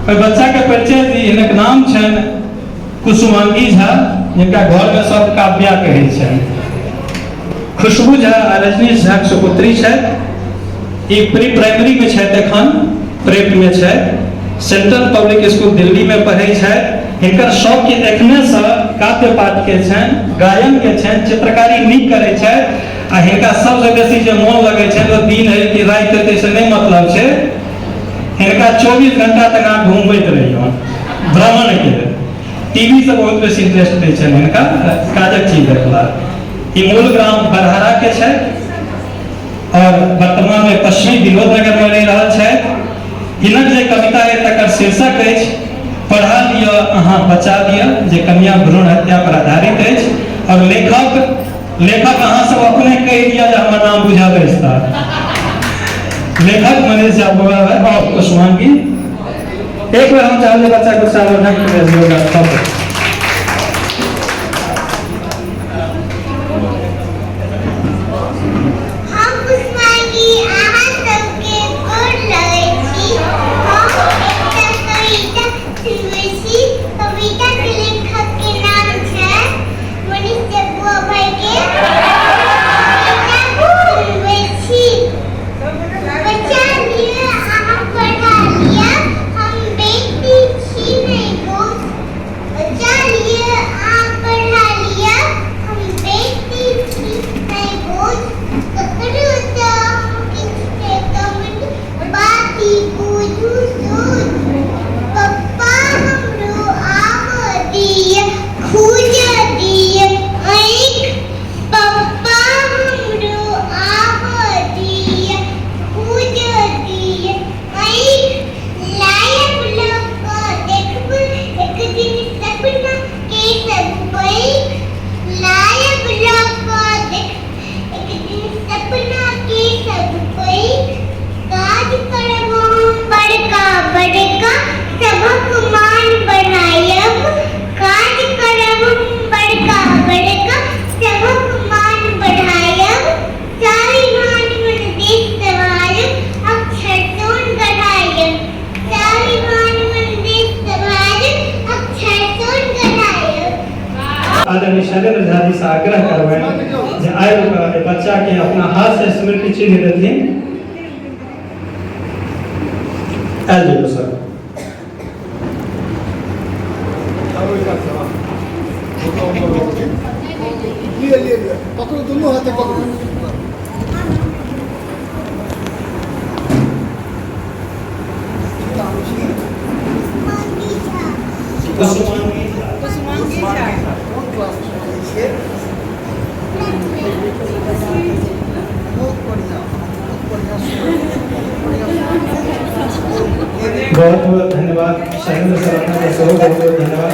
ओहि बच्चाके परिचय दी। हिनक नाम छनि कुसुमांगी झा, जिनका घरमे सब काव्या कहै छनि। खुशबू झा आ रजनीश झाक सुपुत्री छथि। ई प्री प्राइमरीमे छथि, एखन प्रेपमे छथि। सेंट्रल पब्लिक स्कूल दिल्लीमे पढ़ै छथि। हिनकर शौक एखनेसँ काव्य पाठके छनि, गायनके छनि, चित्रकारी नीक करै छथि आ हिनका सबसँ बेसी जे मोन लगै छनि ओ दिन होइ कि राति होइ ताहिसँ नहि मतलब छै, हिनका 24 घंटा तक अहाँ घुमबैत रहियौ भ्रमणके। टीवी से बहुत बेसी इंटरेस्ट दै छनि हिनका काजक चीज देखला। ई मूल ग्राम बरहरा के छथि और वर्तमान में पश्चिमी विनोद नगर में रहि रहल छथि। हिनक जे कविता है तकर शीर्षक अछि पढ़ा लिअ अहाँ बचा लिअ, जे कन्या भ्रूण हत्या पर आधारित अछि। और लेखक लेखक अहाँ सब अपने कहि दिअ जे हमर नाम बुझल अछि। तऽ लेखक मनीष झा बौआ भाई और कुशमांगी। एक बेर हम चाहब जे बच्चा के उत्साहवर्धक के जोरदार। हम पुष्पांगी अहाँ सबके गोर लगै छी। हम एकटा कविता सुनबै छी। कविता के लेखक के नाम छै मनीष बबुआ भाई के। कविता सुनबै छी। बचा लिअ अहाँ पढ़ा लिअ, हम बेटी छी नहि बोझ। बचा लिअ अहाँ पढ़ा लिअ, हम बेटी छी नहि बोझ। ककरो सँ हम किछु के कम नहि, बात ई बुझू सोझ। पप्पा हमरो आबऽ दिअ, खूजऽ दिअ आँखि। पप्पा हमरो आबऽ दिअ, खूजऽ दिअ आँखि। लायब लऽ कऽ देखब एक दिन सपना के सब पैघ। लायब लऽ कऽ देखब एक दिन सपना के सब पैघ। काज करब हम बड़का बड़का, सभक मान बढ़ायब। काज करब हम बड़का बड़का, सभक मान बढ़ायब। स्वाभिमान मन देश संवारब, अक्षर सोन गढ़ायब। स्वाभिमान मन देश संवारब, अक्षर सोन गढ़ायब। आदरणीय शैलेंद्र झा जी से आग्रह करबनि जे आबि कऽ एहि बच्चा के अपना हाथ से स्मृति चिन्ह देथिन। आयल जइयौ सर। लिए लिए लिए, पकड़ो, दुनू हाथे पकड़ो। कोन क्लास में पढ़ै छियै? बहुत बढ़िया, बहुत बढ़िया, बहुत बढ़िया। बहुत बहुत धन्यवाद शैलेंद्र सर, अपने सेहो बहुत बहुत धन्यवाद।